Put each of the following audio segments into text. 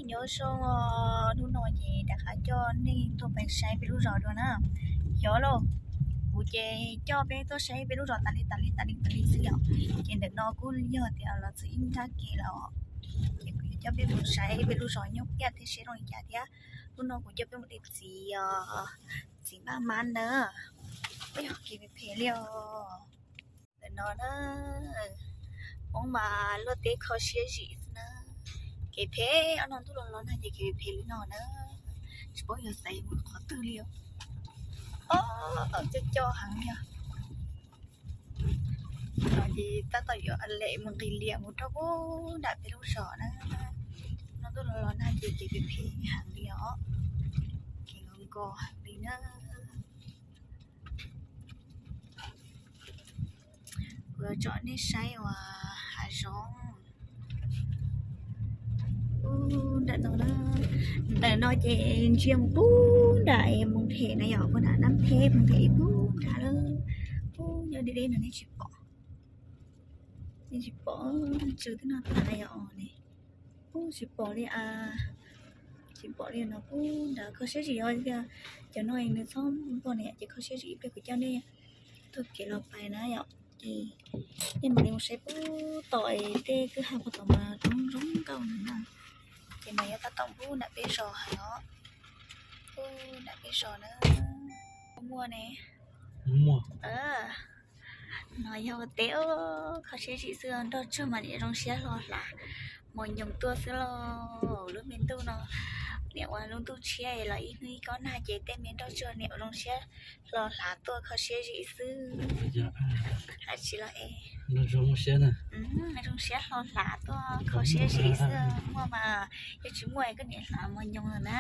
Nyob zoo, hnub no ces rov qab coj nej tuaj pem saib peb lub zos dua na. Xyov lauj, kuv ces coj peb tuaj saib peb lub zos tas li tas li tas li tas li xwb yom. Ces ntawm no kuj yog tias los txog ib nrab ke lawm, ces kuv yuav coj peb mus saib peb lub zos nyob kiag thiab seb zoo li cas thiab. Hnub no kuv coj peb mus de txiv, txiv npaj mab na. Ua yog kev phem phem li os. Ntawm no na, Hmoob mas luaj teb kho siab zim xwb na. Kev phem ob no ntuj los los na ces kev phem li no na. Tsis paub yuav xaiv mus qhov twg li os. Coj coj heev li os. No ces tab tom yuav lem mus nqis lias mus rau pub nram peb lub zos na. No ntuj los los na ces kev phem phem heev li os. Kev nkos nkos heev li na. Kuv yuav tsom nej saib uas hav zoov. Ntawm no, ntawm no ces ntsia mus pub nram Moos Them na yom, pub nram Nab Theb Moos Them ib pub nrad lawm. Ub, nyob deb deb no nej tsis pom, nej tsis pom, tsw twb noj tag yom. Ub, tsis pom li a, tsis pom li no pub nrad kho siab zim os. Tias cov no nws txhob npog na yom, ces kho siab zim ib pliag kuv coj nej taug kev los pais na yom. Ces nej mam li mus saib pub tom es tej kwj ha puag tom mas roob zoo nkauj na. Ces mas yuav tab tom pub nram peb zos heev os. Pub nram peb zos na. Muaj ne. No yog ua teb, kho siab zim xwb, nroj tsuag mas niam zoo siab hlo hlav mos nyoos tuaj xwb lauj. Lub me ntuj no, niam ua lub ntuj tshiab los ib hnub ib kob nag ces tej me nroj tsuag niam ua zoo siab hlo hlav tuaj kho siab zim xwb. Hais tsis los es zoo siab hlo hlav tuaj kho siab zim xwb. Muaj mas, yog tsis muaj koj niam hlav mos nyoos lawm na.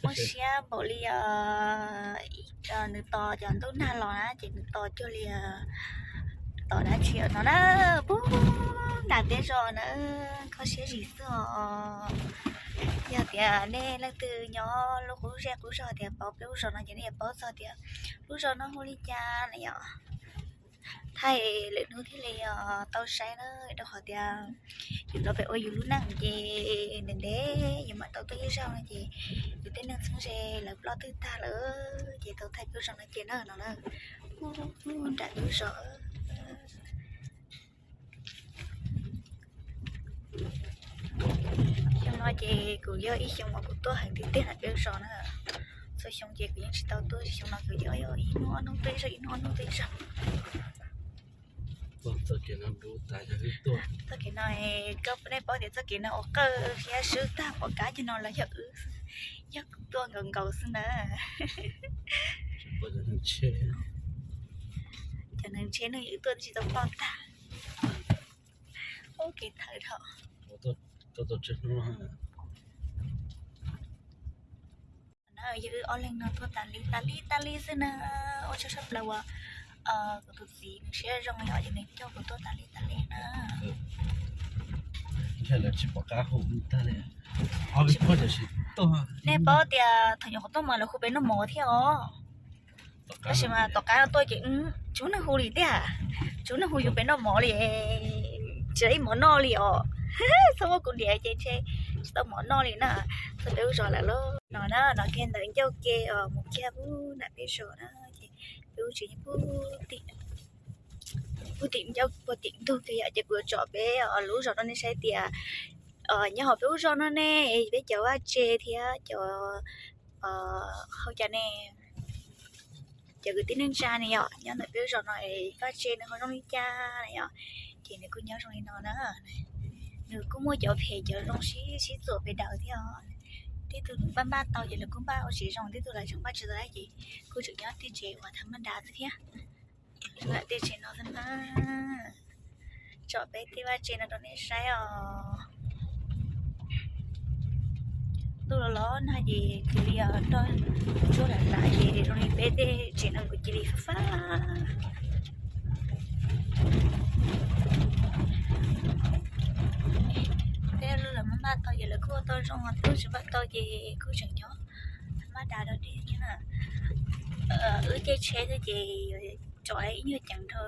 Muaj siab npaum li nws tos cov ntuj nag los na ces nws tos cuag li tos dab tsi no na. Pub nram peb zos na, kho siab zim xwb os. Yog tias nej leej twg nyob lub qub zej qub zog tias paub peb lub zos no ces nej yuav paub txog tias lub zos no hu li cas na yom. Thaij lwm hnub thiaj li tau saib na, rau qhov tias yus los pem ua yus lub neej ces ntev ntev yus mam tau tuaj ib zaug no ces yus tej neeg txheeb ze lawv ploj twg tag lawm ces tau thaij peb lub zos no ces na no na. Nram peb lub zos. Xyoo no ces kuv yog ib xyoo uas kuv tuaj heev tiag tiag nram peb lub zos na. Txhua xyoo ces kuv yeej tsis tau tuaj, xyoo no kuv yog ib hnub ob hnub tuaj ib zaug, ib hnub ob hnub tuaj ib zaug. Txoj kev no, koj nej paub tias txoj kev no ua qawj thiab swb tag pom kab cag no los yog wb, yog kuv tuaj nkaus nkaus xwb na. Cov neeg ntshe neeg wb tuaj twb tsis tau ploj tag. Ub, kev thawv dhau. Na, yog wb ob leeg no tuaj tas li tas li tas li xwb na. Ua tsaug tshaj plaws uas kuv tus txiv nws siab zoo yom, ces nws coj kuv tuaj tas li tas li na. Nej paub tias thaum nyuam qhuav tuaj mas lawv hu peb noj mov thiab os. Tab sis mas tom qab no tuaj ces tsis muaj neeg hu li tiag, tsis muaj neeg hu yus peb noj mov li, tsis tau ib mov noj li os. Txhob muab kuv niam ces ntshe tsis tau mov noj li na. Txog peb lub zos lawm lauj. No na, no kiag ntawd ncauj ke mus kiag pub nram peb zos na, ces peb lub tsev nyob pub tim, pub tim ncauj puag tim ntug kiag yom, ces kuv yuav tsom peb lub zos no nej saib tias nyob hauv peb lub zos no ne, peb cov vaj tse thiab cov hau cas ne, cov kwv tij neej tsa ne yom, nyob ntawm peb lub zos no es vaj tse nws ho zoo li cas na yom, ces nws kuj nyob zoo li no na. Nws kuj muaj cov phem cov zoo sib sib txuam pes daws thiab os. Tej tug nws npaj npaj tau ces lawv kuj npaj ua tsev zoo, tej tug lawv tseem npaj tsis tau ces kuj tseem nyob tej tsev uas thav maj das xwb thiab. Tej tsev no xwb na, tsom peb tej vaj tse no rau nej saib os. Ntuj los los nag ces cia li roj tsuag lam lam ces zoo li peb tej tsev no kuj cia li fab fab. Peb lub los maj npaj tau ces lawv kuj ua tau zoo, tus tsis npaj tau ces kuj tseem nyob thav maj das rau dej thiab na. Wb caij tsheb xwb ces tsom ib nyuag ceev dhau,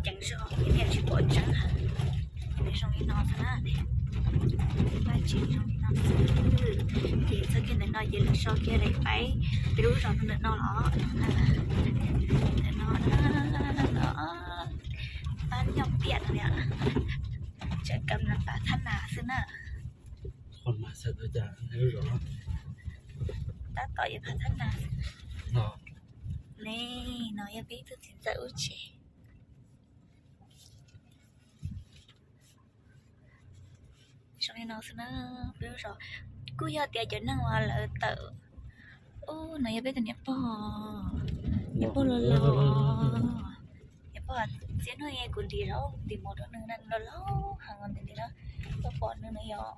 ceev zog ces nej tsis pom tseeb heev. Zoo li no xwb na, paj tsev zoo li no xwb. Ces txog kiag ntawm no ces lawv so kiag daim paib peb lub zos ntawm no los, ntawm no, pab nyob piam no, tseem kam pab thab nas xwb na. Tab tom yuav pab thab nas. Ne, no yog peb ib tug txiv ntxawm lub tsev. Zoo li no xwb na, peb lub zos kuj yog tias cov neeg uas lawv tawm. Ub, no yog peb tus niam pog, niam pog laus laus, niam pog txiv no kuv ntim zaub ntim mov rau nws na, laus laus heev nti nti na, koj pom nws no yog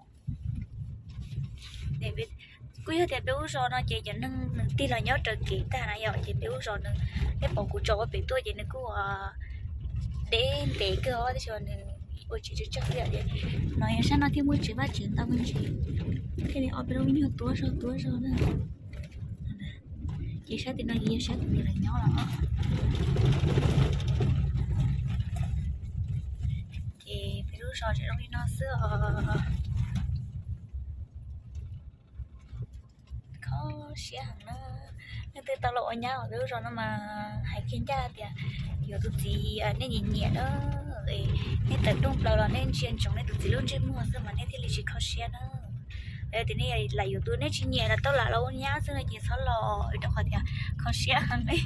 kuj yog tias peb lub zos no ces cov neeg nws tig los nyob raws kev tag na yom, ces peb lub zos nws, peb pom kuv tso ua pem tuaj ces nws kuj ua deb ntev kawg os, tab sis nws ua tsev tsawg tsawg thiab ces no yog sab no thiaj muaj tsev vaj tsev ntau me ntsis, thiaj li ob peb lub nyuag tuab zog tuab zog na. Ces sab tim no yog sab tus niam lawv nyob los. Ces peb lub zos tseem zoo li no xwb os. Kho siab heev na. Leej twg tau los ua nyab os, peb lub zos no mas hais kiag ncaj tias yuav tus txiv nej nyiam nyiam na, nej tawm rooj plaws los nej ntsia ntsoov nej tus txiv lub ntsej muag xwb mas nej thiaj li tsis kho siab na. Tias nej lam yuav tus nej tsis nyiam los tau lam los ua nyab xwb no ces txhob los, rau qhov tias kho siab heev li.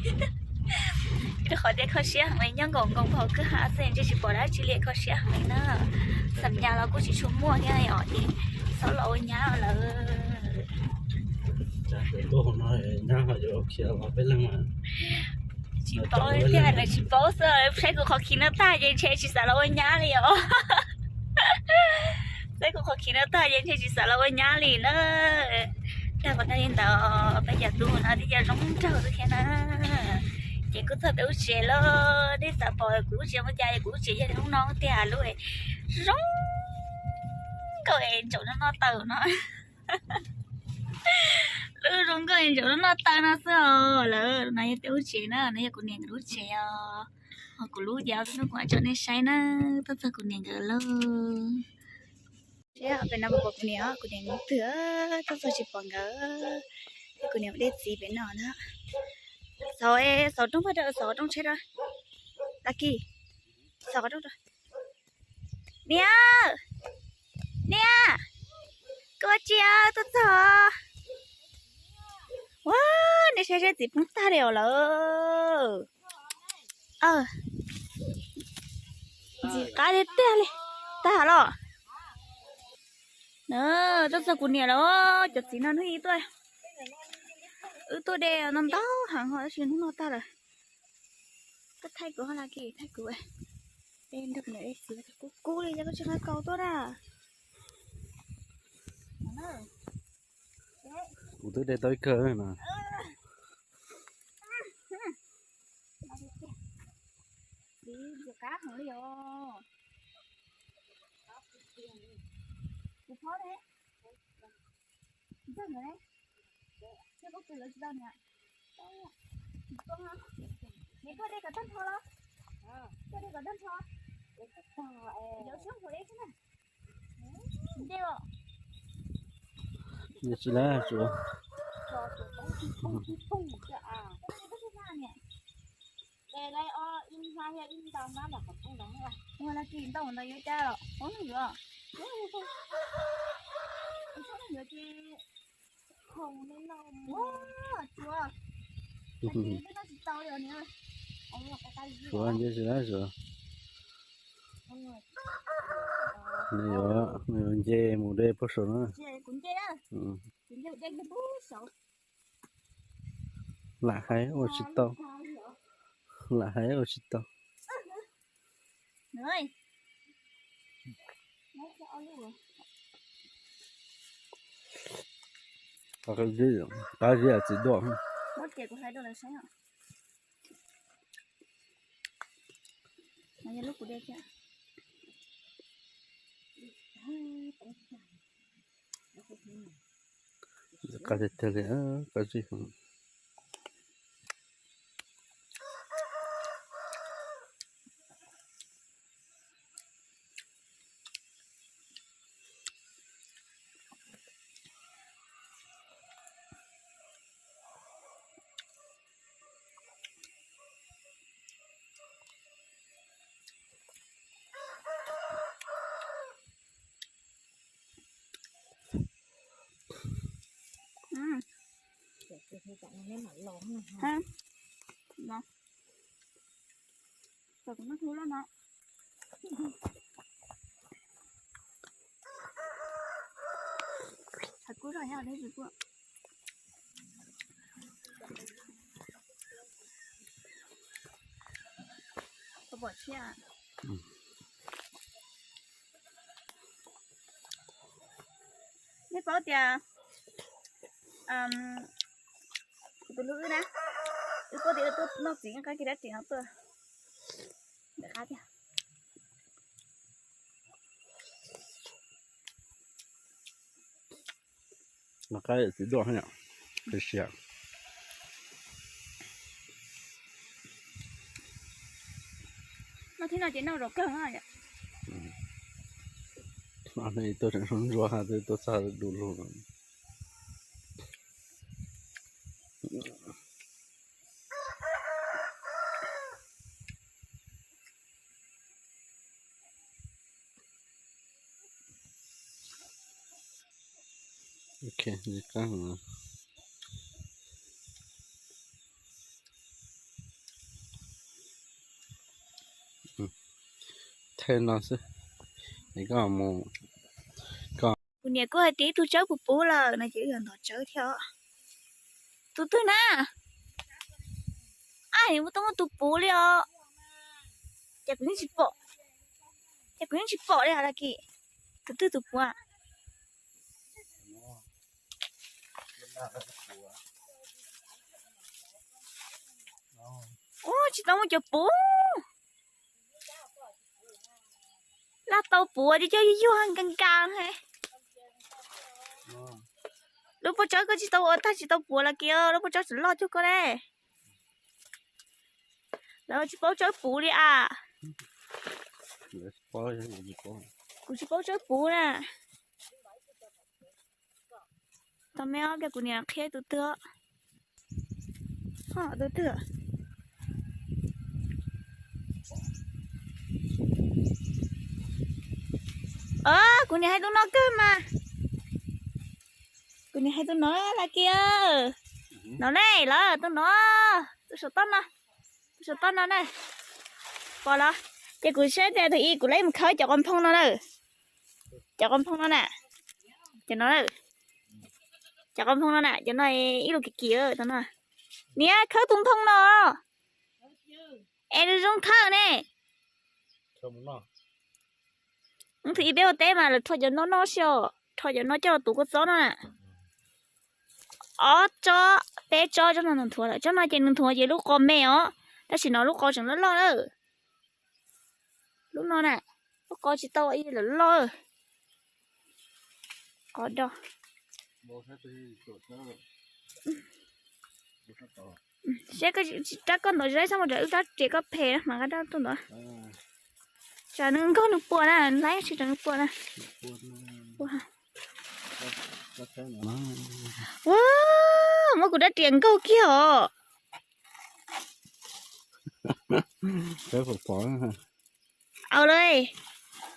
Rau qhov tias kho siab heev li, nyob nkaum nkaus hauv kwj ha xwb ntshe tsis pom dab tsi li, kho siab heev li na. Xam nyas los kuj tsis tshua muaj thiab os, ces txhob los ua nyab lawm. Tsis paub tiag, lawv tsis paub xwb, saib kuv qhov khiv no tag ces ntshe tsis xav los ua nyab li os. Saib kuv qhov khiv no tag ces ntshe tsis xav los ua nyab li na. Dag pov tag li ntawd, peb cov tub no twb yog zoo nraug xwb thiab na. Ces kuj txog peb lub tsev lawm, nej xav pom kuv lub tsev ua cas, kuv lub tsev yog li hnub no tiag, lub zoo nkauj es ntsaum noj noj taw no. Lub zoo nkauj es ntsaum noj noj taw no xwb os. Lawm no yog peb lub tsev na, no yog kuv niam nkawd lub tsev os. Ho kuv lub ces ob peb hnub kuv mam tso nej saib na. Tuaj txog kuv niam nkawd lawm. Seb pem no puas pom kuv niam, kuv niam nkawd twg, tuaj txog tsis pom nkawd. Kuv niam mus de txiv pem no na. Xauv, xauv rooj faj rau, xauv rooj tsheb rau. Lucky, xauv qhov rooj rau. Niam, niam, koj ua tsi tuaj txog? Ua, nej saib seb txiv poob tag li os lawm. Ntxim qab tiag tiag li. Tag los. Tuaj txog kuv niam lawm, cov txiv no hnub ib tuaj. Wb tuaj de no ntau heev ho tab sis hnub no tag lawm. Koj thaij kuv ho Lucky, thaij kuv. De nrog kuv niam de txiv kub kub li, yog koj tsis nqa kaus tuaj na. Kuv twb de tau ib kawg na. Txiv ntxim qab heev li os. Kuv phob ne. Ntxawg nkawd ne. Thiab koj kws lawv tsis tau niam. Niam koj de kom tag nrho los? Koj de kom tag nrho. Yuav siab npaum deb xwb na. Dej os. Dej tsis lab tsuav. Ua la kis ntau ntau yuav cas los, ua neeg yuav. Ua neeg yuav ces khoom li no mus tsuav. Tsis tau li os niam. Tsuav nce tsis lab tsuav. Nws yuav, nws yuav nce mus de pog saum na. Kuv nce, kuv nce de pog saum. Lam hais ua tsis tau. Lam hais ua tsis tau. Qab zib, qab zib txiv duaj. Qab tiag tiag li, qab zib heev. Nej paub tias kuv tus hlub wb na, wb paub tias wb tuaj noj txiv nyob qab kev dab tsi no tuaj. Noj qab yawm txiv duaj, qis siab. Noj thiab no ces noj zaum kawg. Tuaj tseem ntsuab, tuaj txog du lug. Thej no xwb, es koj mus, koj. Kuv niam kuj hais tias ib tug tsawb puv puv lawm no ces wb yuav ntov tsawb thiab os. Tus twg na? Aj, muaj tau muaj tus puv li os. Ces kuv yeej tsis pom, ces kuv yeej tsis pom li os Laj Kis. Tus twg tus puv? Ua tsis tau muaj cov puv. Laj tau puv ces coj yuag yuag nkas nkas he. Lub pob tsawb koj tsis tau ua tag tsis tau puv Laj Kis, lub pob tsawb tseem loj cuag koj ne. Lawv tsis paub tsawb puv li as. Kuv tsis paub tsawb puv na. Tau me ob pliag kuv niam qhia tus twg. Tus twg? Kuv niam hais tus no kawg mas. Kuv niam hais tus no Laj Kis. No ne lawm, tus no, tus saum toj no, tus saum toj no na. Pom los? Ces kuv saib tias tus ib kuv lej mus khawb cov qos nphoo no na. Cov qos nphoo no na. Cov no, cov qos nphoo no na, cov no ib lus kim kim tau no. Niam khawb tus nphoo no es zoo thawj ne. Tus ib peb ua teb mas lawv rho cov no noj xwb os, rho cov no coj los tuav kua txob no na. Ob tsob peb tsob, tsob no nthuav lawm, tsob no ces nws nthuav ces lub qos me os, tab sis no lub qos tseem loj loj lawm. Lub no na, lub qos tsis tau loj loj. Qos do. Saib rab koj ntov zaib, txhob mus nram wb rab riam koj phem, mas nqa rab tuaj ntov. Tsam nws nkaug nws puas na, laib tsis tsam nws puas na. Ua, muab kuv rab riam nkaug kiag os. Au lawm,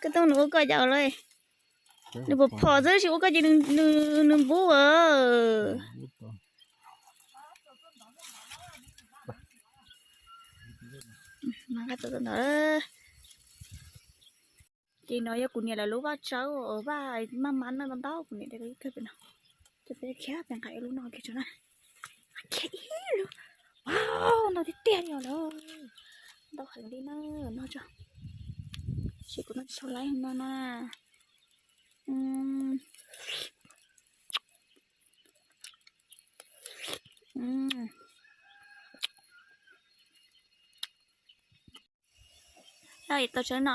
koj tuaj nws ua koj cas au lawm. Nws pom phom xwb tsis ua koj ces nws npub. Ces no yog kuv niam lawv lub vaj tsawb, vaj maj mab no ntau ntau, kuv niam tias kawg pem no. Ces peb khiav pem nqa lub no kiag tso na. Khiav ib lub. Wow, ntau tiag tiag li os lawm. Ntau heev li na, no tso. Seb kuv noj tsis tau laib no na. Tau tsawb no.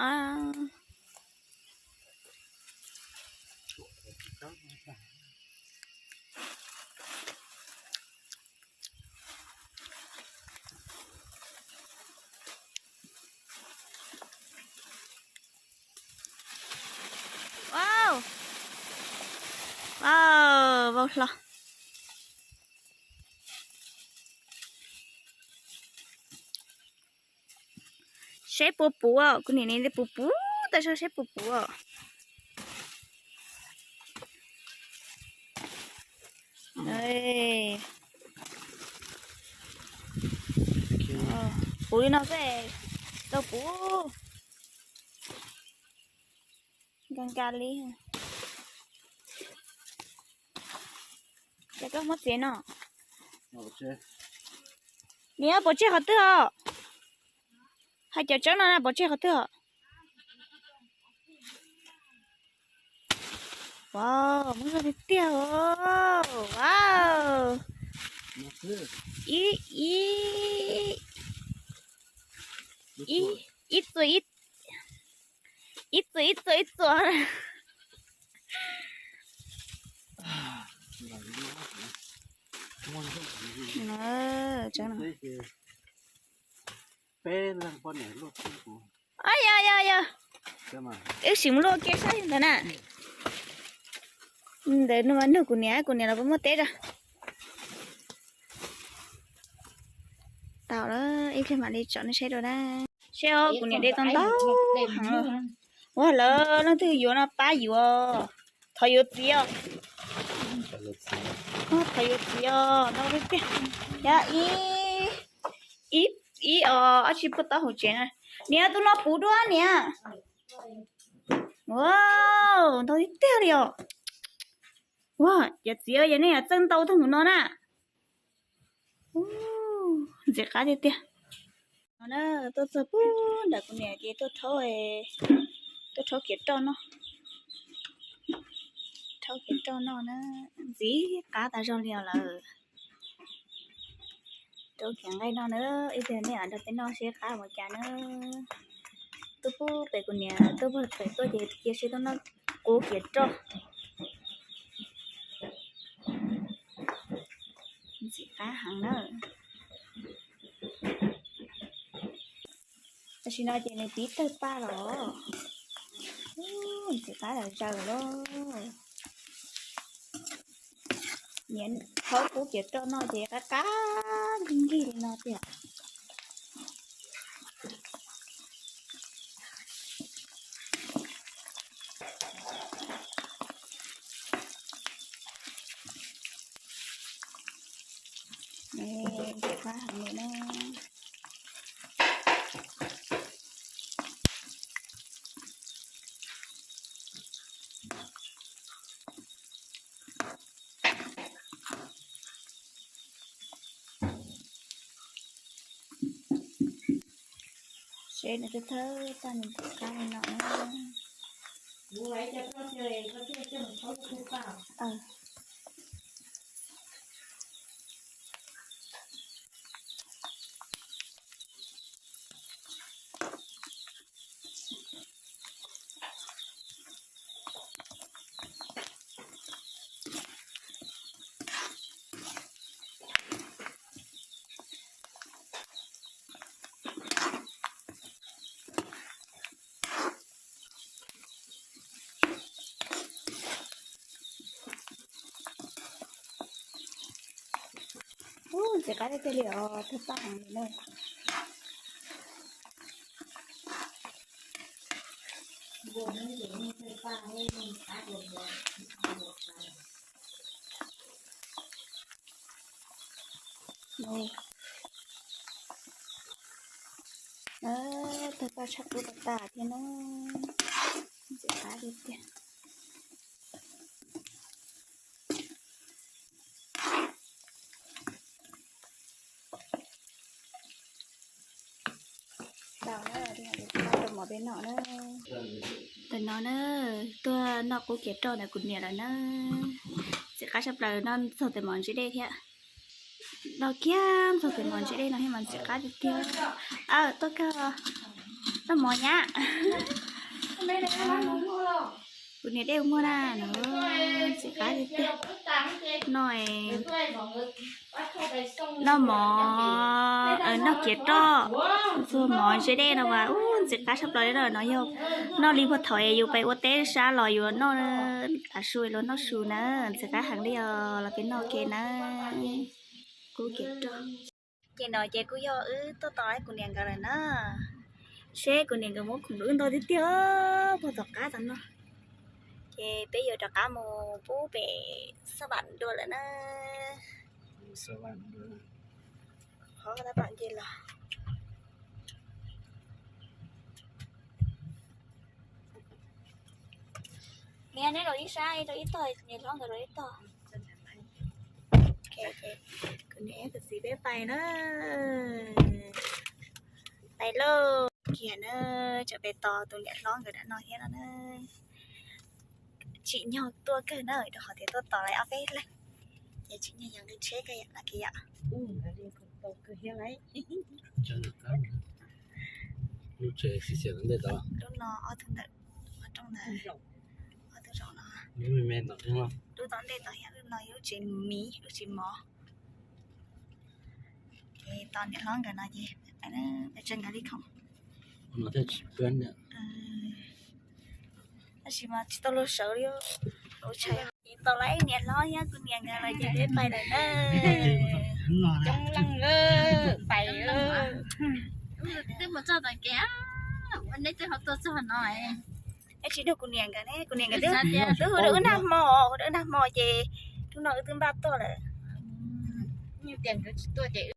Vau hlo. Seb puas puv, kuv niam niam puas puv, tas seb puas puv. Puv li no xwb, tau puv. Nka nka li. Ces koj muab txiav no. Niam, pov tseg qhov twg os? Hais cov tseeb no na, pov tseg qhov twg os? Wow, muaj zog tiag tiag os. Wow. Ib, ib, ib, ib txuas ib, ib txuas ib txuas ib txuas. Yog, yog, yog. Wb sim mus luaj ke saib ntawd na. Ntawd nug kuv niam, kuv niam los puas muaj teb ra. Tau lawm, ib pliag mam li tsom nej saib dua na. Seb os, kuv niam de tau ntau heev. Ua lawm leej twg yuav no pab yuav, thov yuav txiv os. Thov yuav txiv os, ntau tiag tiag. Yog ib, ib, ib os, ob tsi puag taub hauv tsev na. Niam, tus no puv dua niam. Wow, ntau tiag tiag li os. Ua, cov txiv, yog nej yuav txawj ntau tag mus no na. Ntxim qab tiag tiag. No na, tuaj txog pug nram kuv niam ces tuaj rhaub, tuaj rhaub kiav roj noj. Rhaub kiav roj noj na, ntxim qab tas zog li os lawm. Rhaub kiav nqaij noj na, ib pliag nej mam nrog peb noj seb qab mus cas na. Tuaj pug pem kuv niam, tuaj pug pem tuaj ces cia seb tuaj noj qub kiav roj. Ntxim qab heev na. Tam sim no ces nws pib tawg paj los. Ntxim qab tas zog lawm. Niam, rhaub qub kiav roj noj ces qab qab nkig nkig li no tiag. Ntxim qab heev li na. Seb nws twb thawb tag nws puas qab li no na. Ub, ntxim qab tiag tiag li os, thawj paj heev li na. Thawj paj tshaj qub tas tas thiab na. Ntxim qab tiag tiag. Tam no na, tuaj noj qub kiav roj ntawm kuv niam lawm na. Ntxim qab tshaj plaws, noj txog tes mov ntse dej thiab. Noj kiag txog tes mov ntse dej no thiab mas ntxim qab tiag tiag. Aw, tuaj kawg, noj mov nyab. Kuv niam dej muag na, ntxim qab tiag tiag. Noj, noj mov, noj kiav roj, txog mov ntse dej no mas ub ntxim qab tshaj plaws li no. No yog noj li puag thaum yus pais ua teb sab los yus noj, tav su los noj su na, ntxim qab heev li os, los peb noj ke na. Qub kiav roj. Ces no ces kuj yog wb tuaj tos kuv niam nkawd lawm na. Seb kuv niam nkawd muab khoom rau wb ntau tiag tiag puag tom qab tom no. Ces peb yuav rov qab mus pub pem xab vam dua lawm na. Qhov tab tom nce los. Neb rau ib sab, rau ib tog, niam hlob nkawd rau ib tog. Kuv niam kuv txiv peb pais na. Pais lauj. Kiag na, tseem pem tos tus niam hlob nkawd dab no thiab no na. Tsim nyog tuaj kawg na, rau qhov tias tuaj tos lawv ob peb leeg. Ces tsim nyog yog nqi tsheb kawg yam no kiag yom. Lub tsev xi xias ntej tod. Lub no ob tug ntawm, rooj ntawd, ob tug zaum no. Lub me me tom, lub tom ntej tod yog lub no yog lub tsev miv, lub tsev mov. Ces tos niam hlob nkawd no ces pais tsa nkawd li khoom. Tab sis mas tsis tau luag sawv li, ua tshais. Ces tos lawv niam hlob thiab kuv niam nkawd lawm ces peb pais lawm na. Coob leej pais. Twb mus txog tom kev, ua nej twb ho tuaj txog no. Neb tsis nug kuv niam nkawd ne, kuv niam nkawd twb hu rau wb nag hmo, hu rau wb nag hmo ces hnub no wb twb npaj tuaj lawm. Tias nkawd tsis tuaj ces